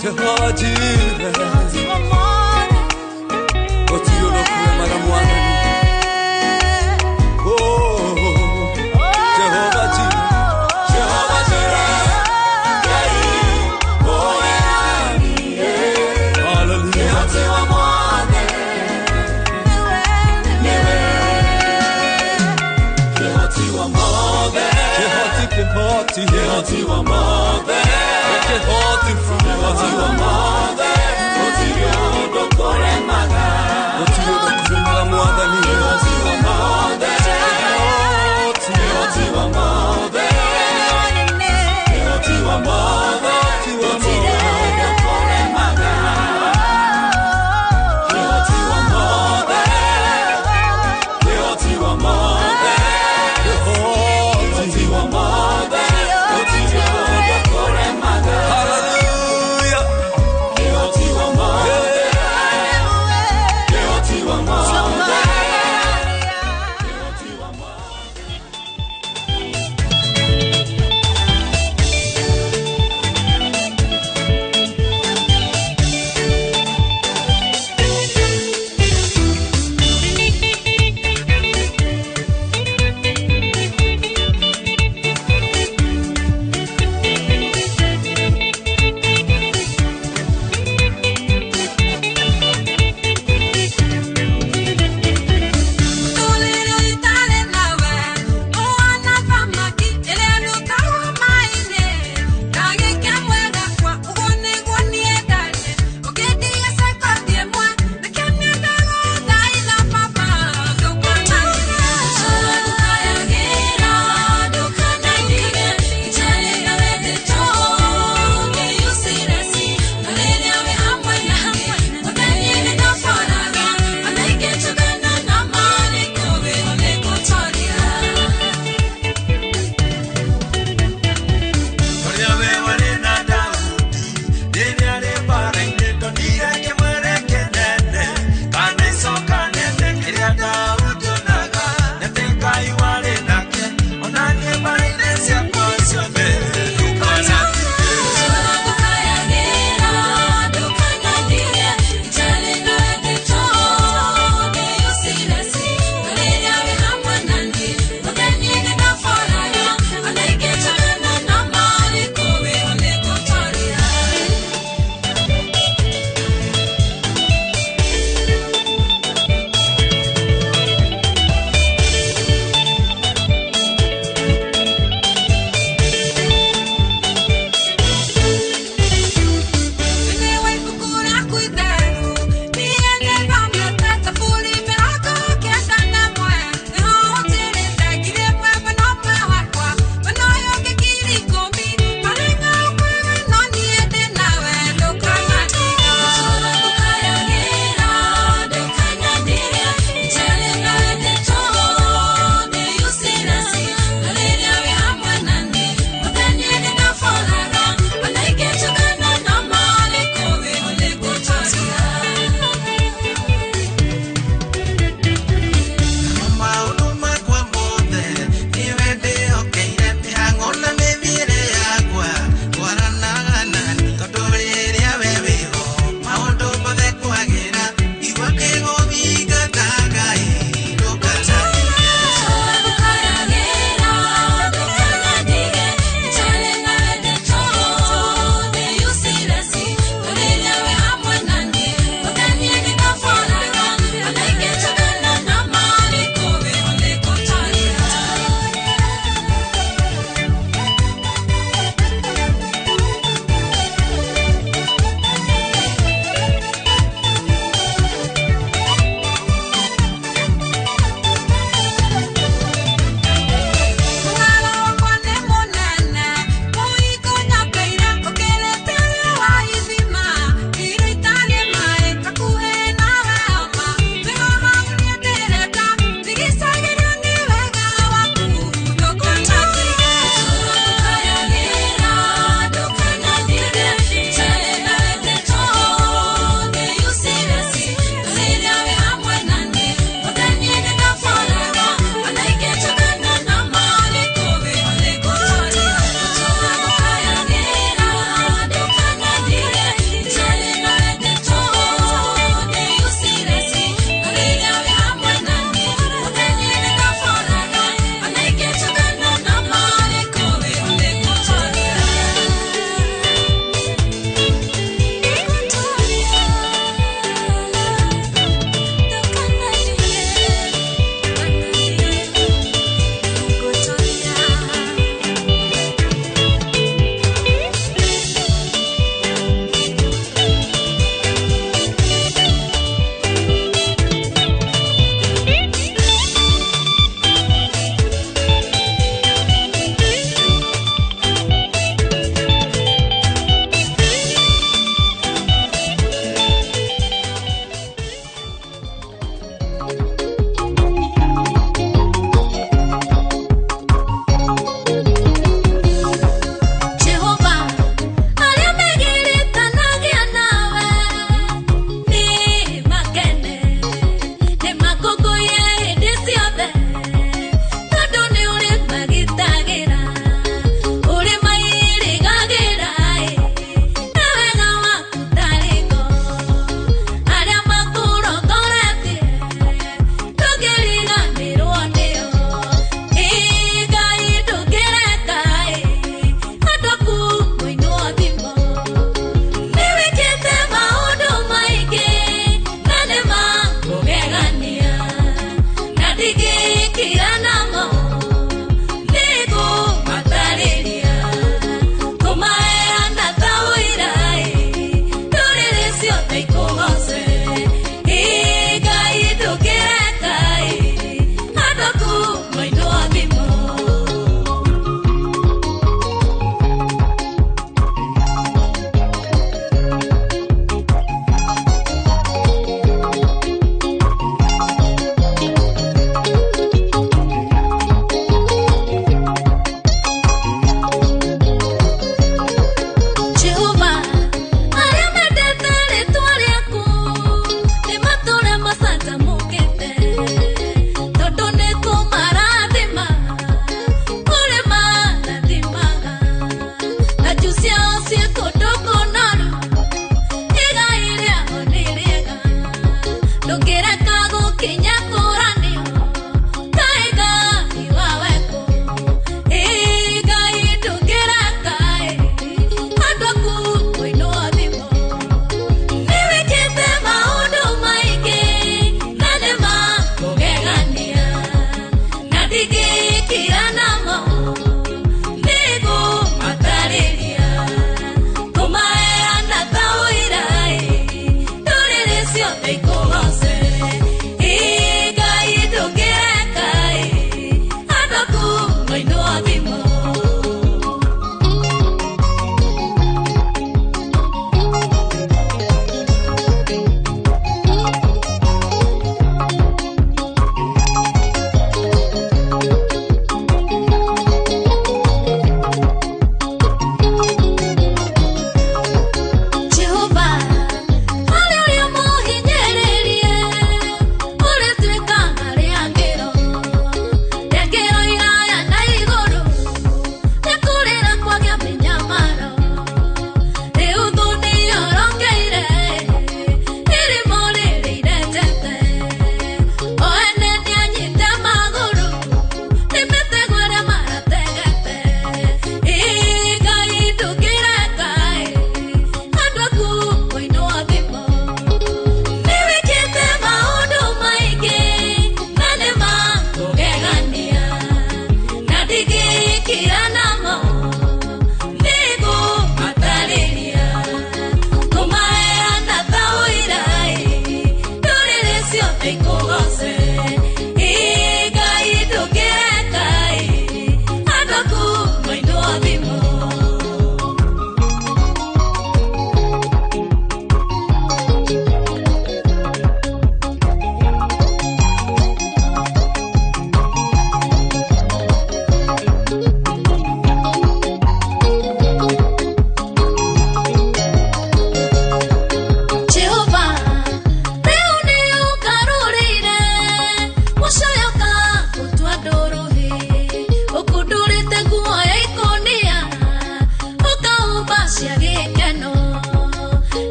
Jehova Jireh, Otiolo mara mwathani. Oh, Jehova Jireh, Jehova Jireh, Hallelujah. Kehoti, Kehoti, Kehoti wa mothe, Kehoti, Kehoti wa mothe,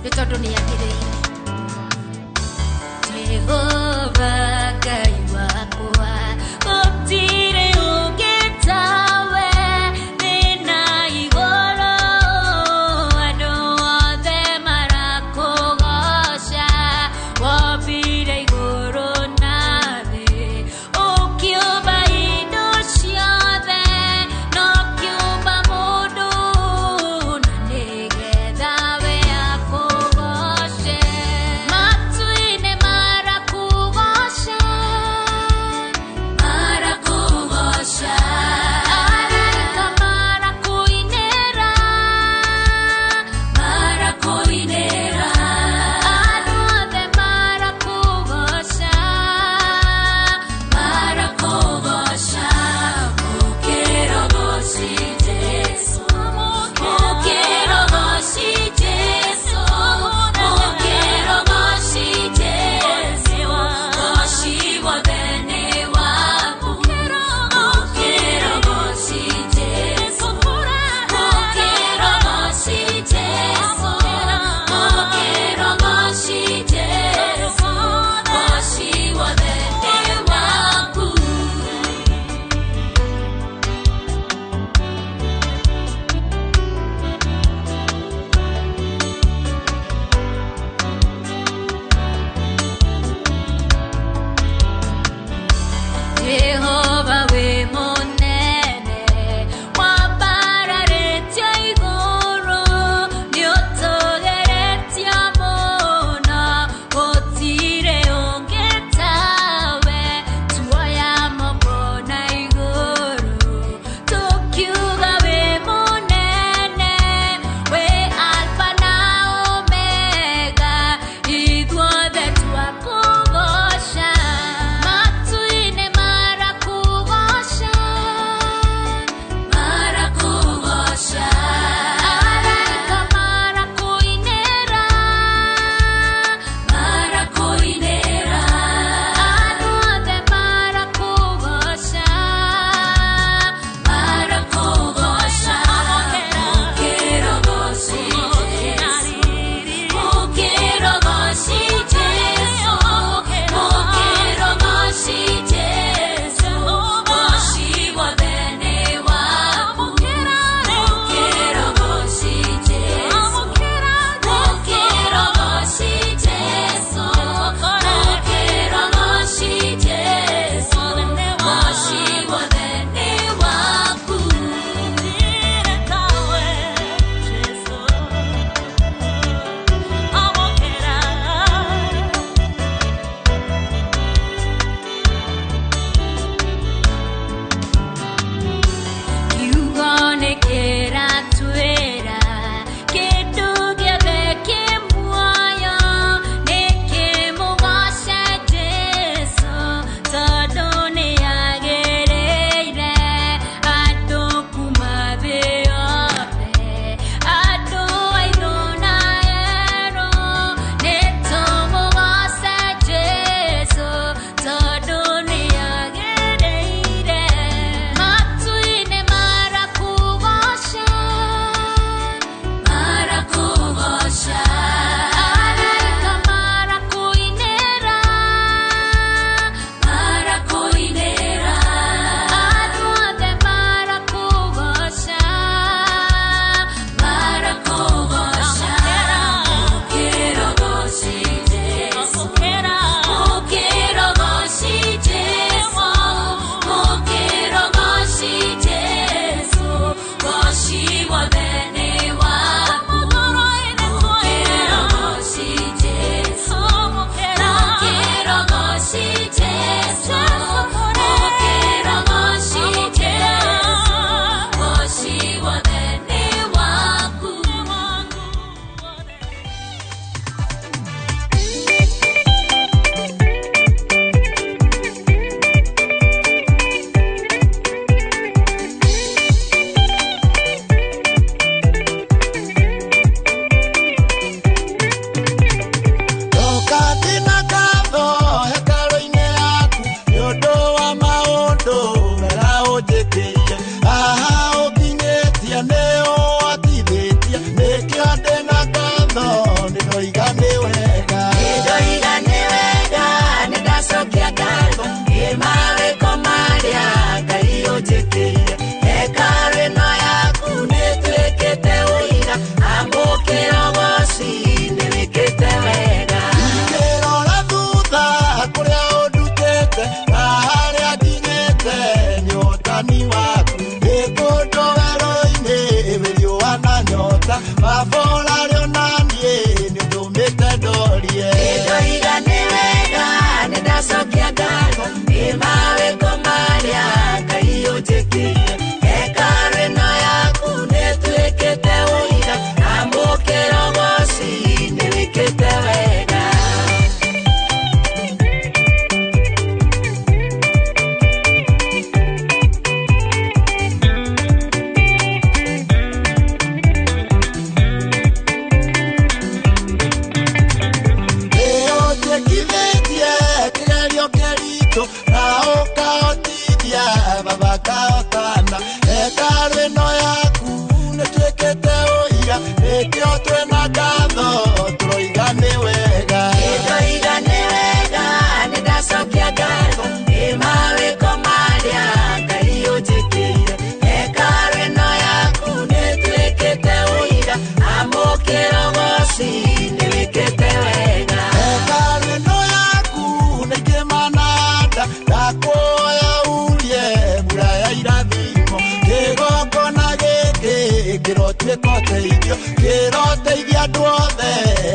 Nĩ tondũ nĩ agĩrĩire. Jehova Ngai wakwa, gũtirĩ ũngĩ tawe, thĩ na igũrũ, andũ othe marakũgooca. Wombire igũrũ na thĩ, ũkĩũmba indo ciothe, na ũkĩũmba mũndũ, na nĩgetha we akũgooce. Matu-inĩ maraku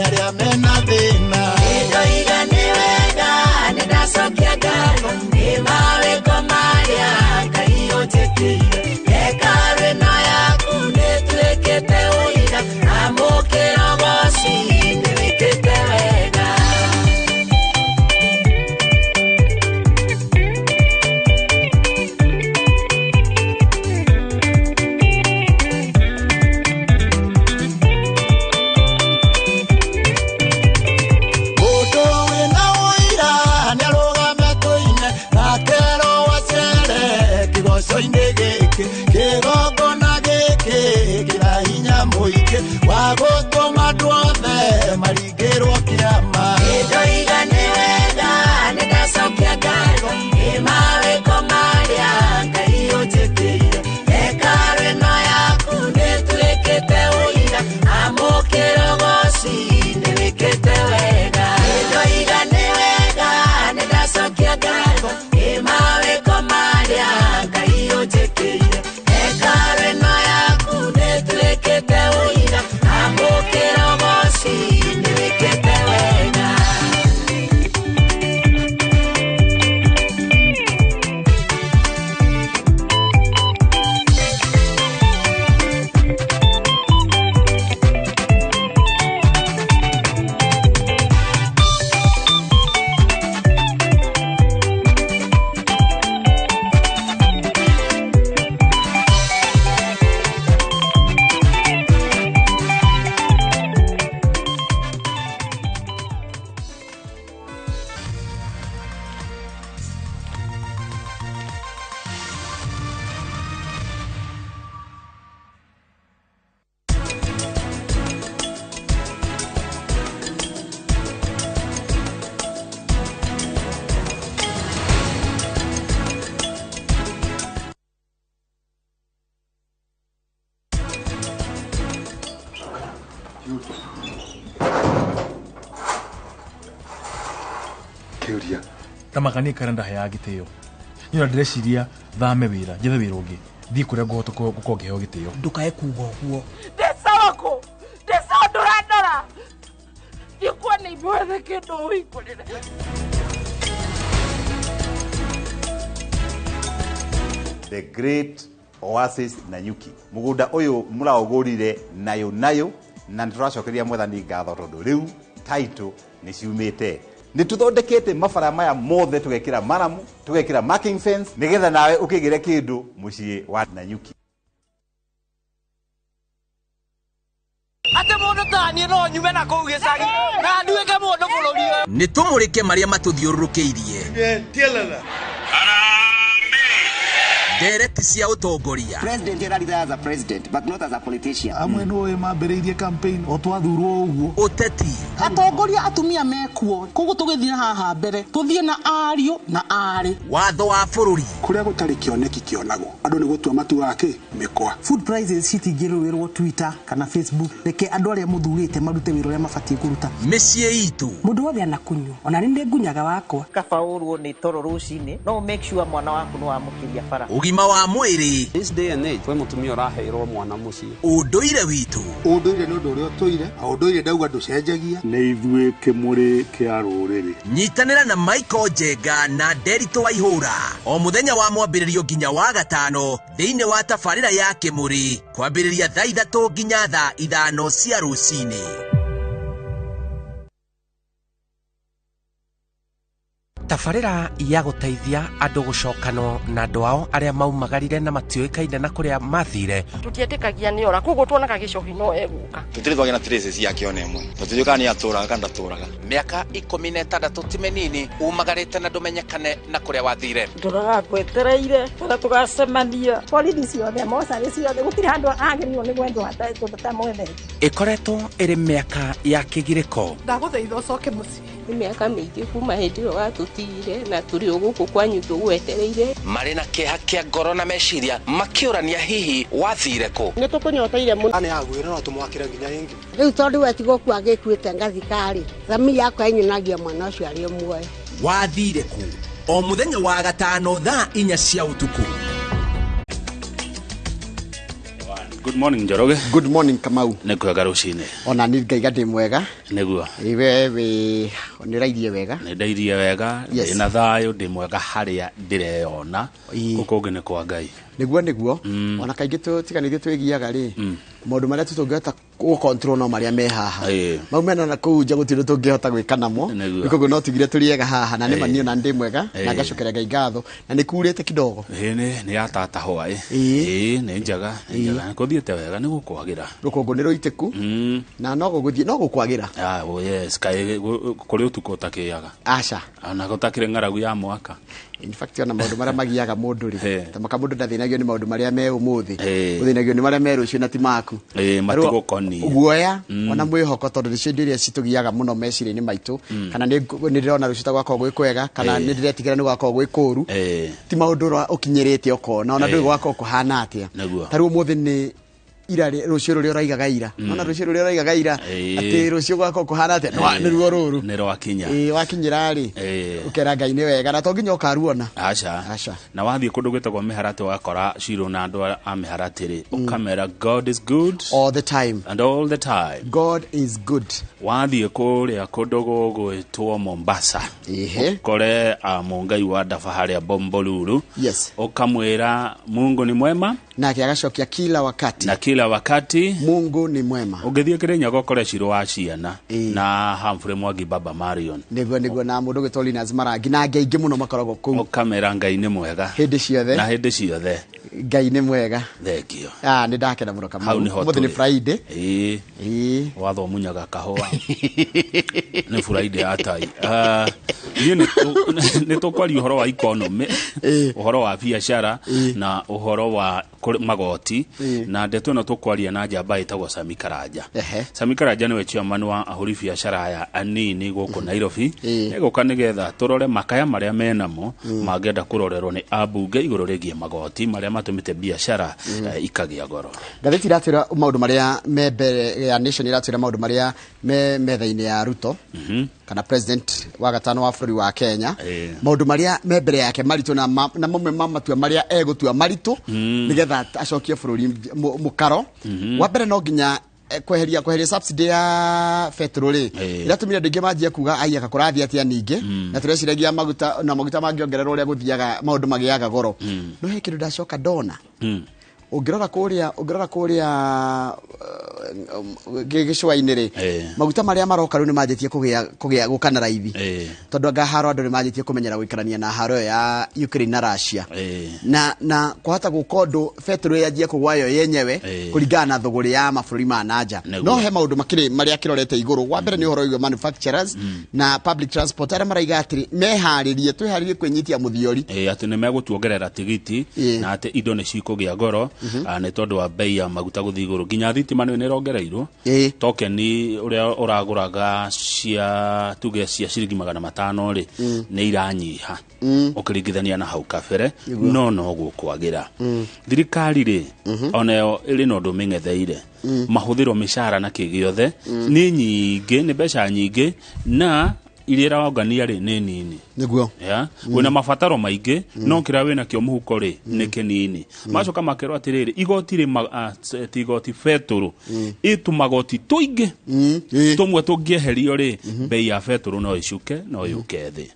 arĩa mena thĩna. Ndoiga nĩ wega nĩ ndacokia ngatho nĩ mawĩko marĩa Ngai ũnjĩkĩire. Hekarũ ĩno yaku nĩtuĩkĩte ũira, amũkĩra ũgoci nĩwĩkĩte wega. Mũndũ wĩna ũira nĩarũgame tũine, nake Roho acere kĩgoco-inĩ gĩkĩ. Kĩgongona gĩkĩ kĩna hinya mũingĩ wa gũtũma andũ othe maringĩrwo kĩama. Ndoiga nĩ wega nĩ ndacokia ngatho nĩ mawĩko marĩa Ngai ũnjĩkĩire. Hekarũ ĩno yaku nĩtuĩkĩte ũira, amũkĩra ũgoci nĩwĩkĩte wega. Ndoiga nĩ wega nĩ ndacokia ngatho nĩ mawĩko marĩa Ngai ũnjĩkĩire. Hekarũ ĩno yaku nĩtuĩkĩte ũira, amũkĩra ũgoci nĩwĩkĩte wega. Kĩũria tamakanie karĩa ndaheaga gĩtĩo niĩ ona ndĩreciria thame wĩra njethe wĩra ũngĩ thiĩ kũrĩa ngũhota gũkorwo ngĩheo gĩtĩo. Ndukae kuga ũguo. Ndĩcawa kũ? Ndĩcawa ndũrandora? Thiĩ kuona imwethe kĩndũ ũhingũrĩre. The Great Oasis Nanyuki. Mũgũnda ũyũ mũraũgũrire nayo nayo na nĩtũracokeria mwathani ngatho tondũ rĩu title nĩ ciumĩte. Nĩ tũthondekete mabara maya mothe tũgekĩra maramu, tũgekĩra marking fence nĩgetha nawe ũkĩgĩre kĩndũ mũciĩ wa Nanyuki. Atĩ mũndũ ta niĩ no nyume na kũu gĩcagi na nduĩke mũndũ bũrũri ũyũ. Nĩ tũmũrĩke marĩa matũthiũrũrũkĩirie. Ndereti cia ũtongoria. President ararira as a president but not as a politician. Amwe nĩ mambĩrĩirie campaign o twathurwo ũguo. Ũteti. Atongoria atumia mekuo koguo tũgĩthiĩ haha mbere tũthiĩ na ariũ na aarĩ. Watho wa bũrũri. Kũrĩa gũtarĩ kĩoneki kĩonagwo andũ nĩ gũtua matuaga kĩ mĩkwa. Food prices citingĩrũĩrwo Twitter kana Facebook. Reke andũ arĩa mũthurĩte marute wĩra ũrĩa mabatiĩ kũruta. Mĩciĩ itũ. Mũndũ wothe anakunyua ona nĩ ndĩ ngunyaga wakwa. Kaba ũrwo nĩ toro rũcinĩ no make sure mwana waku nĩ wamũkĩria bara. Ũgima wa mwĩrĩ. This day and age kwĩ mũtumia ũraheirwo mwana mũciĩ. Ũndũire witũ. Ũndũire nĩ ũndũ ũrĩa ũtũire na ũndũire ndauga ndũcenjagia. Nĩ ithuĩ kĩmũrĩ kĩa rũrĩrĩ. Nyitanĩra na Michael Njenga na Nderitu Waihũra o mũthenya wa mwambĩrĩrio nginya wa gatano thĩinĩ wa tabarĩra ya Kĩmũrĩ kwambĩrĩria thaa 3 nginya thaa 5 cia rũcinĩ. Tabarĩra ya gũteithia andũ gũcokanwo na andũ ao arĩa maumagarire na matiũĩkaine na kũrĩa mathire. Tũtietĩkagia nĩ ora koguo tuonaga gĩcohi no egũka. Tũtirĩ twagĩa na traces yake ona ĩmwe. Tũtiũĩ kana nĩ atũraga kana ndatũraga. Mĩaka 16 ti mĩnini umagarĩte na ndũmenyekane na kũrĩa wathire. Ndũraga ngwetereire kana tũgacemania. Borithi ciothe mocarĩ ciothe gũtirĩ handũ agĩrĩirwo nĩ gwendwo atamwendete. Ĩkoretwo ĩrĩ mĩaka ya kĩgirĩko. Ndagũthaitha ũcoke mũciĩ. Nĩ mĩaka mĩingĩ kuma hĩndĩ ĩyo watũtigire na tũrĩ o gũkũ kwanyu tũgwetereire. Marĩ na kĩeha kĩa ngoro na meciria makĩũrania hihi wathire kũ. Nĩ tũkũnyoteire mũno. Nĩ agwĩra no tũmwakĩre nginya ĩngĩ. Rĩu tondũ we tigũkua agĩkuĩte ngathika-rĩ, thamiri yakwa ĩnyonagia mwana ũcio arĩ o muoyo. Wathire kũ? O mũthenya wa gatano thaa 4 cia ũtukũ. Good Good morning Njoroge. Good morning Kamau. Nĩ kwega rũcinĩ. Ona ni ngaiga ndĩ mwega. Nĩguo. We wĩ nĩ ũrairie wega. Nĩ ndairie wega, Yes. ndĩ na thayũ, ndĩ mwega harĩa ndĩreyona. Gũkũ ũngĩ nĩ kwa Ngai. Nĩguo nĩguo. Ona kaingĩ tũtiganĩrie twĩgiaga rĩ. Maũndũ marĩa tũtũngĩhota gũ control no marĩa me haha. Mau mena na kũu nja gũtirĩ ũndũ tũngĩhota gwĩka namo. Nĩguo. Koguo no tugire tũrĩ ega haha na nĩ ma Ĩĩ. niĩ ona ndĩ mwega na Ĩĩ. ngacokeria Ngai ngatho na nĩ kurĩte kidogo. Ĩĩ nĩ yatata hwaĩ. Ĩĩ nĩ njega, nĩ njega. Kũthiĩte wega nĩ gũkwagĩra. Rũkũngũ nĩ rũitĩku na no gũgũthiĩ no gũkwagĩra. Ah, oh yes, kaĩ kũrĩ ũtukũ ũtakĩaga. Aca. Ona gũtakĩrĩ ng'aragu ya mwaka. In fact ona maũndũ marĩa magiaga mũndũ rĩ ta maka mũndũ ndathĩnagio nĩ maũndũ marĩa me ũmũthĩ Ĩĩ. ũthĩnagio nĩ marĩa me rũciũ na ti maku. Ĩĩ matigũkoniĩ. Guoya ona mwĩhoko tondũ nĩcio indo iria citũgiaga mũno meciria-inĩ maitũ kana nĩ ndĩrona rũciũ ta gwakorwo gwĩ kwega kana Ĩĩ. nĩ ndĩretigĩra nĩ gwakorwo gwĩ kũũru Ĩĩ. ti maũndũ ũrĩa ũkinyĩrĩte ũkona ona ndũĩ Ĩĩ. gwakorwo kũhana atĩa. Nĩguo. Ta rĩu ũmũthĩ nĩ ira rũciũ rũrĩa ũraigaga ira ona rũciũ rũrĩa ũraigaga ira Ĩĩ. atĩ rũciũ gwakorwo kũhana atĩa Ĩĩ. nĩruo rũrũ Nĩ rwakinya. Ĩĩ wakinyĩra rĩ Ĩĩ. ũkera Ngai nĩ wega na to nginya ũkaruona. Aca. Aca. Na wathiĩ kũndũ gwĩtagwo mĩharatĩ wakora Shiro na andũ a mĩharatĩ rĩ, ũkamera God is good all the time and all the time. God is good. Wathiĩ kũrĩa kũndũ gũgwĩtwo Mombasa ũkore Mũngai wa Ndaba harĩa Bombolulu. Yes. Ũkamwĩra Mungu ni mwema nake agacokia kila wakati na kila wakati Mungu ni mwema. Ũngĩthiĩ Kĩrĩnyaga ũkore Shiro wa ciana na Humphrey Mwangi Baba Marion. Nĩguo nĩguo na mũndũ ũgwĩtwo Linus Marangi na angĩ aingĩ mũno makoragwo kũu. Ũkamera Ngai nĩ mwega hĩndĩ ciothe na hĩndĩ ciothe. Ngai nĩ mwega. Thengio. Ah, nĩ ndakena mũno Kamau. Hau nĩho Ũmũthĩ nĩ tũrĩ. Friday. Ĩĩ. Watho munyaga kahũa. Nĩ Friday ya tai. Ah, niĩ nĩ tũkwaria ũhoro wa economy, ũhoro wa biacara na ũhoro wa magoti na ndeto ĩno tũkwaria na njamba ĩtagwo Sami Karanja. Sami Karanja nĩwe chairman wa ahũri biacara aya anini gũkũ Nairobi. Egũka nĩgetha tũrore makaya marĩa menamo mangĩenda kũrorerwo nĩ ambunge igũrũ rĩgiĩ magoti marĩa matũmĩte biacara ikagĩa goro. Ngathĩti iratwĩra maũndũ marĩa me mbere ya Nation iratwĩra maũndũ marĩa me metha-inĩ ya Ruto kana president wa gatano wa bũrũri wa Kenya maũndũ marĩa me mbere yake maritũ na na mamwe ma matua marĩa egũtua maritũ nĩgetha acokie bũrũri mũkaro. Wa mbere no nginya kweheria subsidy ya petrol rĩ iratũmire andũ aingĩ manjie kuga ai aka kũrathiĩ atĩa ningĩ na tũreciragia maguta na maguta mangĩongererwo ũrĩa gũthiaga maũndũ magĩaga goro. No he kĩndũ ndacoka ndona ũngĩrora kũrĩa gĩcũa-inĩ rĩ maguta marĩa maroka rĩu nĩ manjĩtie kũgĩa gũka na raithi tondũ anga haro andũ nĩ manjĩtie kũmenyera gũikarania na haro ĩyo ya Ukraine na Russia na kwahota gũka ũndũ betũrũ yanjie kũgwa yo yenyewe kũringana na thũgũrĩ ya mabũrũri ma nanja. No he maũndũ makĩrĩ marĩa kĩrorete igũrũ. Wa mbere nĩ ũhoro wĩgiĩ manufacturers na public transport arĩa maraiga atĩrĩ meharĩrie twĩharĩrie kwĩnyitia mũthiori. Atĩ nĩ megũtuongerera tigiti na atĩ indo nĩ cikũgĩa goro nĩ tondũ wa bei ya maguta gũthiĩ igũrũ nginya thitima nĩ ĩrongereirwo. Tokeni ũrĩa ũragũraga cia tuge cia ciringi 500 rĩ nĩ iranyiha ũkĩringithania na hau kabere no gũkwagĩra. Thirikari rĩ onayo ĩrĩ na ũndũ mĩng'etheire mahũthĩro mĩcara na kĩ gĩothe nĩ nyingĩ nĩ mbeca nyingĩ na iria ĩrongania rĩ nĩ nini. Nĩguo. Wĩna mabataro maingĩ no kĩrĩa wĩna kĩo mũhuko rĩ nĩ kĩnini. Macoka makerwo atĩrĩrĩ igoti rĩ ti igoti betũrũ ĩtũmagoti tũingĩ tũmwe tũngĩeherio rĩ bei ya betũrũ no ĩcuke no yũke thĩ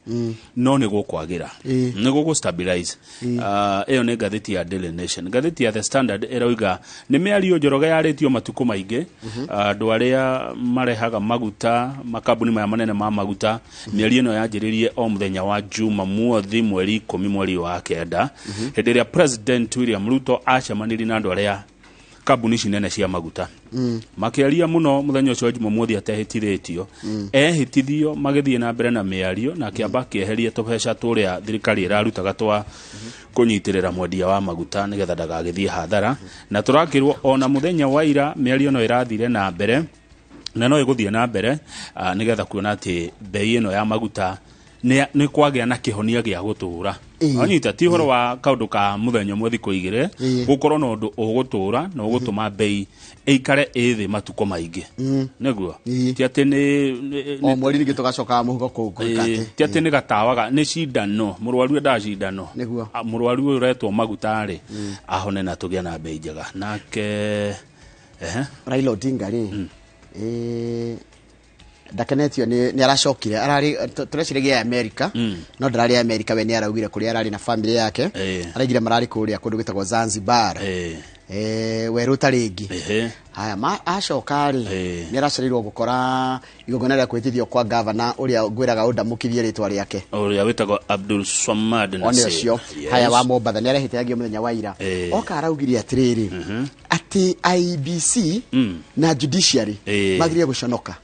no nĩ gũkwagĩra nĩ gũgũ stabilize. Ĩyo nĩ ngathĩti ya Daily Nation. Ngathĩti ya The Standard ĩroiga nĩ mĩario Njoroge yarĩtio matukũ maingĩ andũ arĩa marehaga maguta makambuni maya manene ma maguta mĩario ĩno yanjĩrĩirie o mũthenya wa Jumamothi mweri 10 mweri wa 9 hĩndĩ ĩrĩa President William Ruto acemanirie na andũ arĩa kambuni ici nene cia maguta makĩaria mũno mũthenya ũcio wa Jumamothi atehĩtithĩtio ehĩtithio magĩthiĩ na mbere na mĩario na kĩamba kĩeherie tũbeca tũrĩa thirikari ĩrarutaga twa kũnyitĩrĩra mwendia wa maguta nĩgetha ndagagĩthiĩ hathara na tũrakĩrwo ona mũthenya wa ira mĩario no ĩrathire na mbere na no ĩgũthiĩ na mbere nĩgetha kuona atĩ bei ĩno ya maguta nĩ kwagĩa na kĩhonia gĩa gũtũra. Anyita ti ũhoro wa kaũndũ ka mũthenya ũmwe thikũ igĩrĩ gũkorwo na ũndũ ũgũtũra na ũgũtũma bei ĩikare ĩ thĩ matukũ maingĩ. Nĩguo ti atĩ nĩ o mweri ningĩ tũgacokaga mũhuko kũu ti atĩ nĩ gatawaga nĩ cindano mũrwaru endaga cindano. Nĩguo Mũrwaru ũyũ ũretwo maguta rĩ ahone na tũgĩe na bei njega. Nake Raila Odinga rĩ, ndakenetio nĩ aracokire ararĩ tũreciragia ya America, no ndararĩ America. We nĩ araugire kũrĩa ararĩ na family yake. Araigire mararĩ kũrĩa kũndũ gwĩtagwo Zanzibar, werũ ũtarĩ ĩngĩ. Haya, ma acoka rĩ, nĩ aracereirwo gũkora igongona rĩa kwĩtithio kwa gavana ũrĩa ngwĩraga ũndamũkithie rĩtwa rĩake. Ũrĩa wĩtagwo Abdul Swamad one Nasir. ũcio. Yes. Haya, wa Mombatha nĩ arehĩtagio mũthenya wa ira. Oka araugire atĩrĩrĩ, atĩ IEBC na judiciary magĩrĩire gũconoka,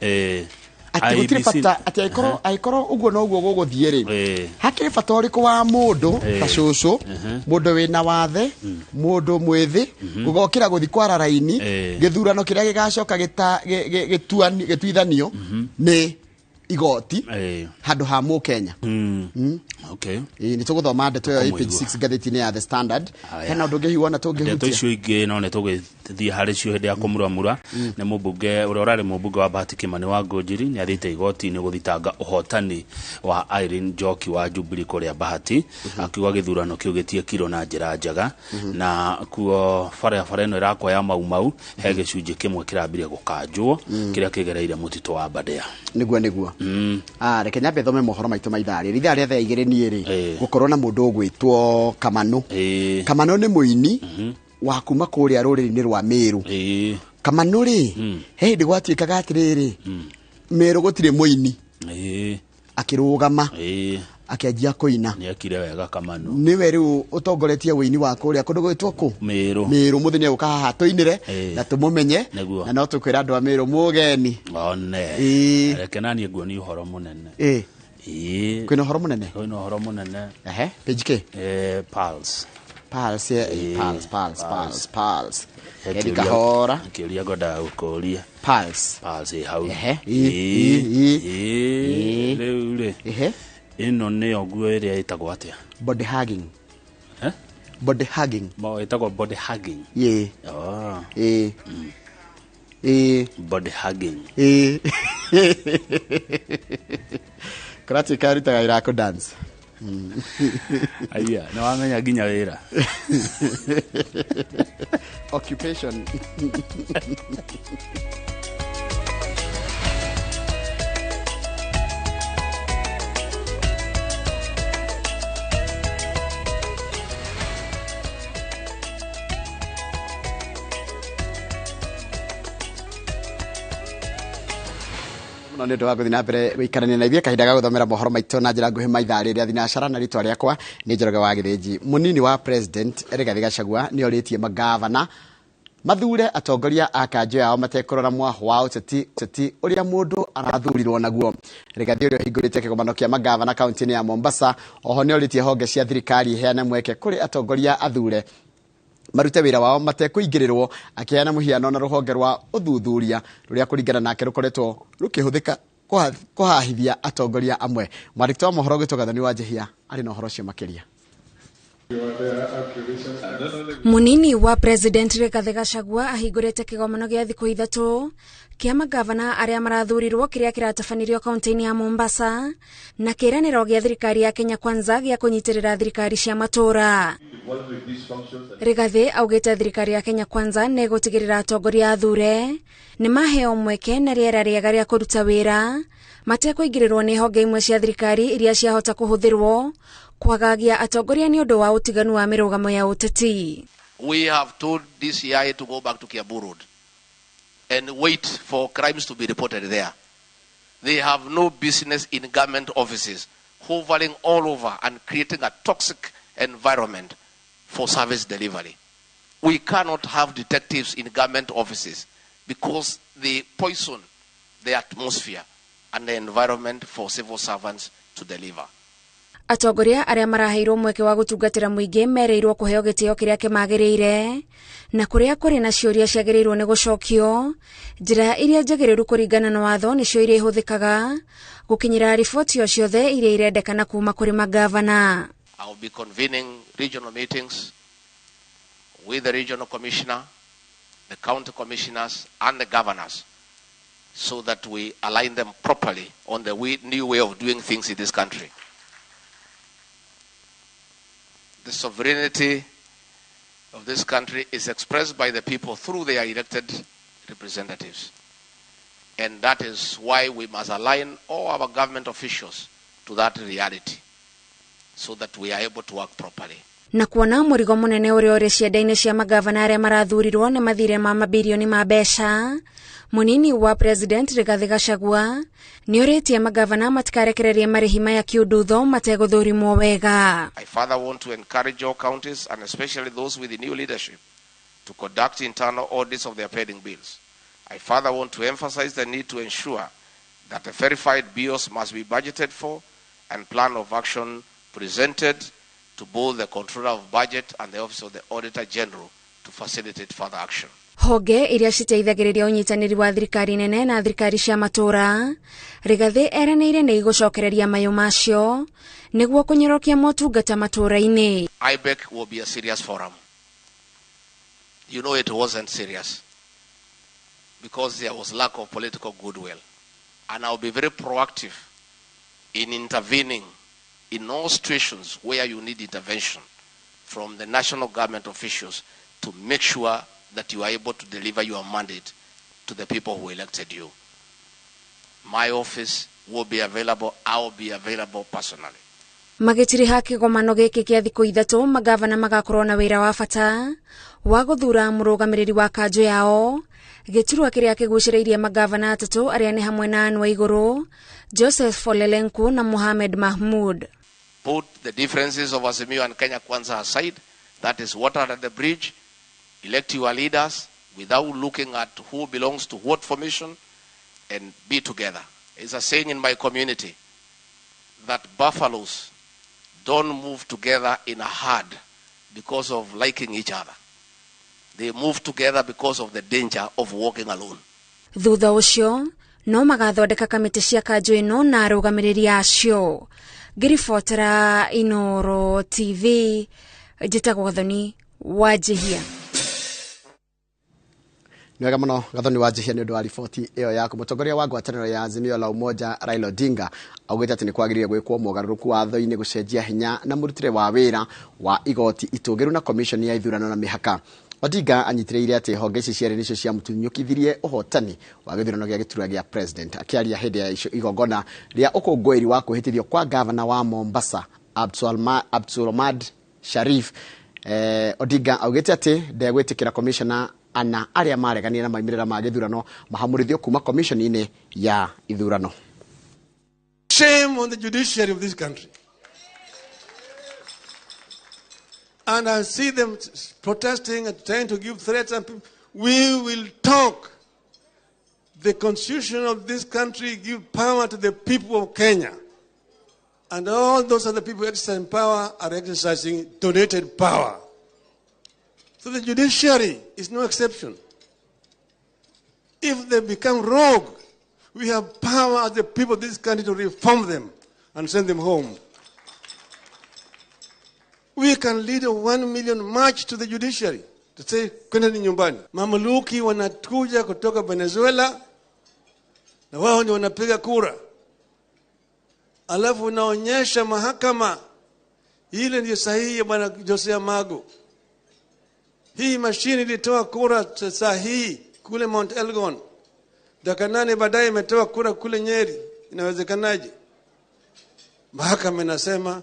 atĩ gũtirĩ IEBC bata, atĩ angĩkorwo ũguo noguo gũgũthiĩ rĩ, hakĩrĩ bata ũrĩkũ wa mũndũ ta cũcũ, mũndũ wĩna wathe, mũndũ mwĩthĩ gũgokĩra gũthi kwara raini gĩthurano kĩrĩa gĩgacoka gĩtuithanio nĩ igoti handũ ha mũkenya. Ĩĩ, nĩ tũgũthoma ndeto ĩyo ĩ page Tũkũmũigua. 6 ngathĩti-inĩ ya The Standard. Haya. Hena ũndũ ũngĩ hihi wona Ndeto tũngĩhutia? icio ingĩ no nĩ tũgĩthiĩ harĩ cio hĩndĩ ya kũmuramura. Nĩ mũmbunge ũrĩa ũrarĩ mũmbunge wa Bahati Kĩmani wa Ngũnjiri nĩ athiĩte igoti-inĩ gũthitanga ũhotani wa Irene Njoki wa Jubilee kũrĩa Bahati, akiuga gĩthurano kĩu gĩtiekirwo na njĩra njega. Na kuo barabara ĩno ĩrakwo ya Mau Mau he gĩcunjĩ kĩmwe kĩrambirie gũkanjwo kĩrĩa kĩgereire mũtitũ wa Aberdare. Nĩguo. Ah, reke nyambe thome mohoro maitũ ma ithaa rĩrĩ, ithaa rĩa thaa 2 niĩ rĩ, gũkorwo na mũndũ ũgwĩtwo Kamanũ. Kamanũ nĩ mũini wa kuma kũrĩa rũrĩrĩ-inĩ rwa Mĩrũ. Kamanũ rĩ, he hĩndĩ gwatuĩkaga atĩrĩrĩ, Mĩrũ gũtirĩ mũini, akĩrũgama, akĩanjia kũina. Nĩ ekire wega Kamanũ. Nĩwe rĩu ũtongoretie ũini wa kũrĩa kũndũ gwĩtwo kũ? Mĩrũ. Mĩrũ. Mũthenya ũka haha tũinĩre na tũmũmenye. Nĩguo. Na no tũkwĩra andũ a Mĩrũ mũgeni. One, reke naniĩ nguonie ũhoro mũnene. Kwĩna ũhoro mũnene? Kwĩna ũhoro mũnene. Ehe, page k? Pulse. Pulse, Pulse, Pulse, Pulse, Pulse. He Kendi kĩũria- kahora. Kĩũria ngwendaga gũkũria. Pulse. Pulse ĩ hau. Ehe. Rĩu rĩ, ĩno nĩyo nguo ĩrĩa ĩtagwo atĩa? Body hugging. Eh? Body hugging. Ĩtagwo body hugging. Ĩĩ. Oh. Ĩĩ. Ĩĩ. Body hugging. Ĩĩ, kũratuĩka arutaga wĩra wa kũ dance. Aya, nĩ wamenya nginya wĩra. Occupation. Mũno nĩ ũndũ wa gũthiĩ na mbere gũikarania na ithuĩ kahinda ga gũthomera mohoro maitũ na njĩra nguhĩ ma ithaa rĩrĩa thinacara, na rĩtwa rĩakwa nĩ Njoroge wa Gĩthĩnji. Mũnini wa president Rigathĩ Gachagua nĩ orĩtie magavana mathure atongoria a kanjũ yao matekũrora mwaho wa ũteti ũteti ũrĩa mũndũ arathurirwo naguo. Rigathĩ, ũrĩa ũhingũrĩte kĩgomano kĩa magavana kaunti-inĩ ya Mombasa, oho nĩ orĩtie honge cia thirikari iheane mweke kũrĩ atongoria athure marute wĩra wao matekũingĩrĩrwo, akĩheana mũhiano na rũhonge rwa ũthuthuria rũrĩa kũringana nake rũkoretwo rũkĩhũthĩka kũhahithia atongoria amwe. Mwandĩki wa mohoro gwĩtwo Gathoni wa Njehia arĩ na ũhoro ũcio makĩria. Munini wa president Rigathi Gachagua ahingũrĩte kĩgomano gĩa thikũ 3 kĩa magavana arĩa marathurirwo kĩrĩa kĩratabanirio kaunti-inĩ ya Mombasa na kĩĩranĩro gĩa thirikari ya Kenya Kwanza gĩa kũnyitĩrĩra thirikari cia matũũra. Rigathi augĩte thirikari ya Kenya Kwanza nĩ ĩgũtigĩrĩra atongoria athure nĩ maheo mweke na rĩera rĩega rĩa kũruta wĩra matekũingĩrĩrwo nĩ honge imwe cia thirikari iria ciahota kũhũthĩrwo kwagagia atongoria nĩ ũndũ wa ũtiganu wa mĩrũgamo ya ũteti. We have told DCI to go back to Kiambu Road and wait for crimes to be reported there. They have no business in government offices, hovering all over and creating a toxic environment for service delivery. We cannot have detectives in government offices because they poison the atmosphere and the environment for civil servants to deliver. Atongoria arĩa maraheirwo mweke wa gũtungatĩra mũingĩ mereirwo kũheo gĩtĩo kĩrĩa kĩmagĩrĩire na kũrĩa kũrĩ na ciũria ciagĩrĩirwo nĩ gũcokio njĩra iria njagĩrĩru kũringana na watho nĩcio iria ihũthĩkaga gũkinyĩra riboti o ciothe iria irendekana kuma kũrĩ magavana. I will be convening regional meetings with the regional commissioner, the county commissioners and the governors so that we align them properly on the new way of doing things in this country. The sovereignty of this country is expressed by the people through their elected representatives. And that is why we must align all our government officials to that reality so that we are able to work properly. Na kuona mũrigo mũnene ũrĩa ũrĩ cianda-inĩ cia magavana arĩa marathurirwo nĩ mathirĩ ma mabirioni ma mbeca, mũnini wa President Rigathi Gachagua nĩorĩtie magavana matikarekererie marĩhi maya kĩũndutho mategũthũrimwo wega. I further want to encourage all counties and especially those with the new leadership to conduct internal audits of their pending bills. I further want to emphasize the need to ensure that the verified bills must be budgeted for and plan of action presented to both the Controller of Budget and the Office of the Auditor General to facilitate further action. Honge iria citeithagĩrĩria ũnyitanĩri wa thirikari nene na thirikari cia matũũra, Rigathi eranĩire nĩ igũcokereria mayũ macio nĩguo kũnyorokia motungata matũũra-inĩ. IBEC will be a serious forum. You know it wasn't serious because there was lack of political goodwill. And I'll be very proactive in intervening in all situations where you need intervention from the national government officials to make sure that you are able to deliver your mandate to the people who elected you. My office will be available. I will be available personally. Magĩtiriha kĩgomano gĩkĩ kĩa thikũ ithatũ, magavana magakorwo na wĩra wa bata wa gũthura mũrũgamĩrĩri wa kanjũ yao, gĩturwa kĩrĩa kĩgucĩrĩirie magavana atatũ arĩa nĩ hamwe na Anne Waigũrũ, Joseph Olelenku na Mohamed Mahmoud. Put the differences of Azimio and Kenya Kwanza aside. That is water under the bridge. Elect your leaders without looking at who belongs to what formation and be together. It's a saying in my community that buffaloes don't move together in a herd because of liking each other. They move together because of the danger of walking alone. Thutha ũcio no magathondeka kamĩtĩ cia kanjũ ĩno na arũgamĩrĩri acio. Ngĩribotera Inoro TV, njĩtagwo Gathoni Wanjihia. Nĩ wega mũno Gathoni Wanjihia nĩ ũndũ wa riboti ĩyo yaku. Mũtongoria wa ngwatanĩro ya Azimio la Umoja Raila Odinga augĩte atĩ nĩ kwagĩrĩire gwĩkwo mogarũrũku watho-inĩ gũcenjia hinya na mũrutĩre wa wĩra wa igoti itũgĩru na komishoni ya ithurano na mĩhaka. Odinga anyitĩrĩire atĩ honge ici cierĩ nĩcio ciamũtunyũkithirie ũhotani wa gĩthurano gĩa gĩturwa gĩa president. Akĩaria hĩndĩ ya igongona rĩa ũkũngũĩri wa kwĩhĩtithio kwa gavana wa Mombasa Abdulswamad Sharif, Odinga augĩte atĩ ndegwĩtĩkĩra komishona ana arĩa mareganire na maumĩrĩra ma gĩthurano mahamũrithio kuma komishoni-inĩ ya ithurano. Shame on the judiciary of this country. And I see them protesting and trying to give threats. And we will talk. The constitution of this country gives power to the people of Kenya. And all those other people exercising power are exercising donated power. So the judiciary is no exception. If they become rogue, we have power as the people of this country to reform them and send them home. We can lead a 1 million march to the judiciary to say, kwendeni nyumbani. Mamluki wanatuja kutoka Venezuela na wao ndio wanapiga kura. Alafu unaonyesha mahakama ile ndio sahihi ya bwana Josea Mago. Hii mashini ilitoa kura sahihi kule Mount Elgon. Dakika 8 baadaye imetoa kura kule Nyeri. Inawezekanaje? Mahakama inasema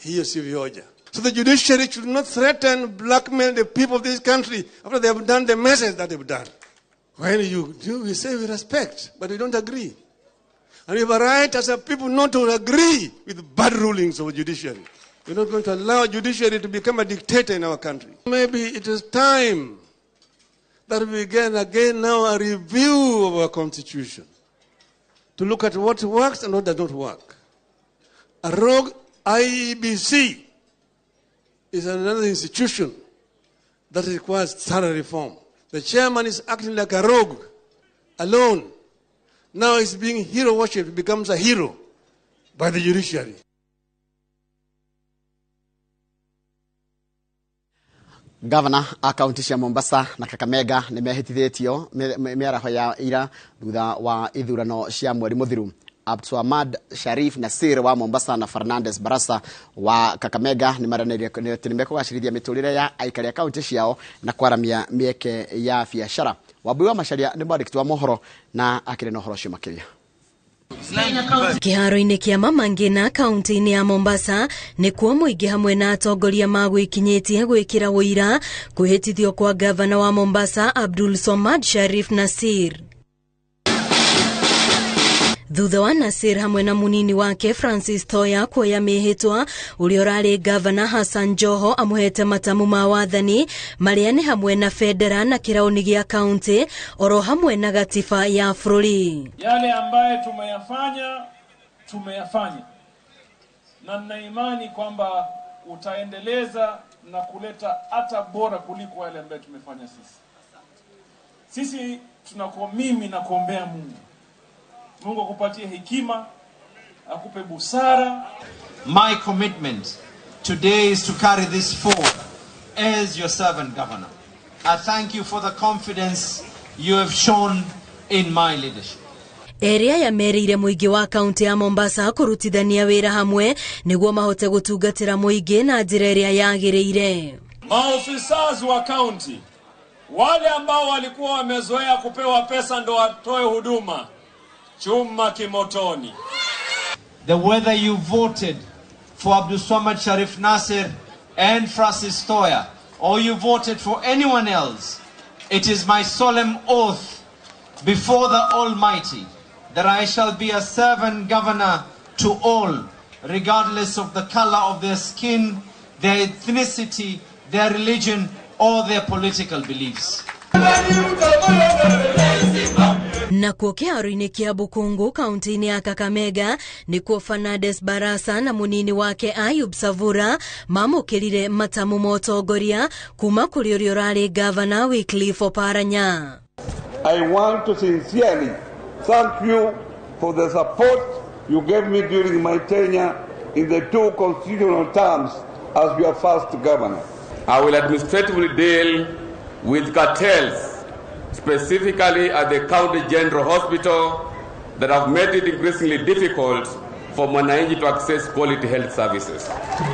hiyo si vioja. So the judiciary should not threaten, blackmail the people of this country after they have done the message that they've done. When you do, we say we respect, but we don't agree. And we have a right as a people not to agree with bad rulings of the judiciary. We're not going to allow judiciary to become a dictator in our country. Maybe it is time that we begin again now a review of our constitution to look at what works and what does not work. A rogue IEBC is another institution that requires thorough reform. The chairman is acting like a rogue, alone. Now he's being hero worshipped, becomes a hero by the judiciary. Governor a kaunti cia Mombasa na Kakamega nĩ mehĩtithĩtio mĩaraho ya ira thutha wa ithurano cia mweri mũthiru. Abdulswamad Sharif Nasir wa Mombasa na Fernandez Barasa wa Kakamega nĩ maranĩirie atĩ nĩ mekũgacĩrithia mĩtũrĩre ya aikari a kaunti ciao na kwaramia mĩeke ya biacara. Wambui wa Macharia nĩ mwandĩki wa mohoro na akĩrĩ na ũhoro ũcio makĩria. Kĩharo-inĩ kĩa Mama Ngina kaunti-inĩ ya Mombasa nĩkuo mũingĩ hamwe na atongoria magwĩkinyĩtie gwĩkĩra ũira kwĩhĩtithio kwa gavana wa Mombasa Abdul Somad Sharif Nasir. Thutha wa Nasir hamwe na munini wake Francis Thoya kuoya mĩhĩtwa, ũrĩa ũrarĩ gavana Hassan Joho amũhete matamu ma wathani marĩa nĩ hamwe na bendera na kĩraũni gĩa kaunti oro hamwe na gatiba ya bũrũri. Yale ambaye tumeyafanya na nina imani kwamba utaendeleza na kuleta hata bora kuliko yale ambayo tumefanya sisi. Sisi tunakuwa, mimi na kuombea Mungu. Mungu akupatie hekima, akupe busara. My commitment today is to carry this forward as your servant governor. I thank you for the confidence you have shown in my leadership. Area ya merĩire mũingĩ wa kaunti ya Mombasa kũrutithania wĩra hamwe nĩguo mahote gũtungatĩra mũingĩ na njĩra ĩrĩa yagĩrĩire. Maofisa wa kaunti wale ambao walikuwa wamezoea kupewa pesa ndo watoe huduma, chuma kimotoni. The whether you voted for Abdulswamad Sharif Nasir and Francis Toya or you voted for anyone else, it is my solemn oath before the Almighty that I shall be a servant governor to all, regardless of the color of their skin, their ethnicity, their religion, or their political beliefs. Nakuo kĩharo-inĩ kĩa Bukungu kaunti-inĩ ya Kakamega nĩkuo Fernandes Barasa na munini wake Ayub Savura mamũkĩrire matamu ma ũtongoria kuma kũrĩ ũrĩa ũrarĩ gavana Wycliffe Oparanya. I want to sincerely thank you for the support you gave me during my tenure in the two constitutional terms as your first governor. I will administratively deal with cartels, specifically at the County General Hospital, that have made it increasingly difficult for mwananchi to access quality health services.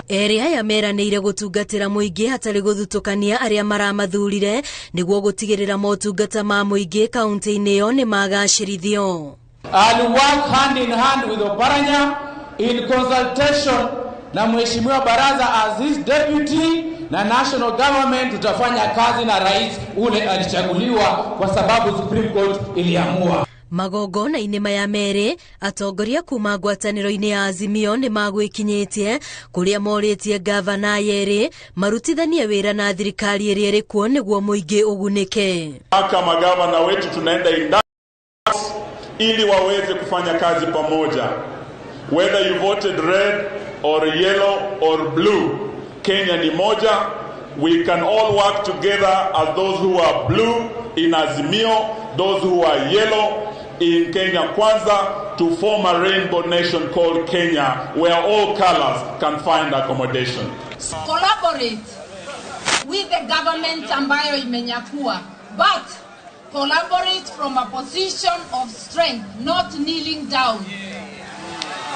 Eri aya meranĩire gũtungatĩra mũingĩ hatarĩ gũthutũkania arĩa maramathurire nĩguo gũtigĩrĩra motungata ma mũingĩ kaunti-inĩ ĩyo nĩ magacĩrithio. I'll work hand in hand with Oparanya in consultation na Mheshimiwa Baraza as his deputy na national government. Tutafanya kazi na rais ule alichaguliwa kwa sababu Supreme Court iliamua. Magongona-inĩ maya merĩ, atongoria kuma ngwatanĩro-inĩ ya Azimio nĩ magwĩkinyĩtie kũrĩa morĩtie gavana yerĩ marutithanie wĩra na thirikari ĩrĩa ĩrĩ kuo nĩguo mũingĩ ũgunĩke. Kama magavana wetu tunaenda ili waweze kufanya kazi pamoja. Whether you voted red or yellow or blue, Kenya ni moja. We can all work together as those who are blue in Azimio, those who are yellow in Kenya Kwanza, to form a rainbow nation called Kenya, where all colors can find accommodation. Collaborate with the government ambayo imenyakua, but collaborate from a position of strength, not kneeling down.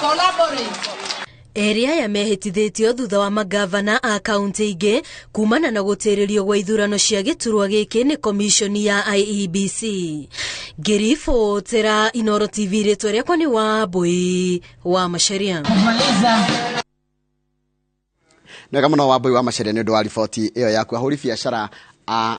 Collaborate. Eri aya mehĩtithĩtio thutha wa magavana a kaunti ingĩ kumana na gũtĩrĩrio gwa ithurano cia gĩturwa gĩkĩ nĩ komishoni ya IEBC. Ngĩribotera Inoro TV, rĩtwa rĩakwa nĩ Wambui wa Macharia. Nĩ wega mũno Wambui wa Macharia nĩ ũndũ wa riboti ĩyo yaku. Ahũri biacara a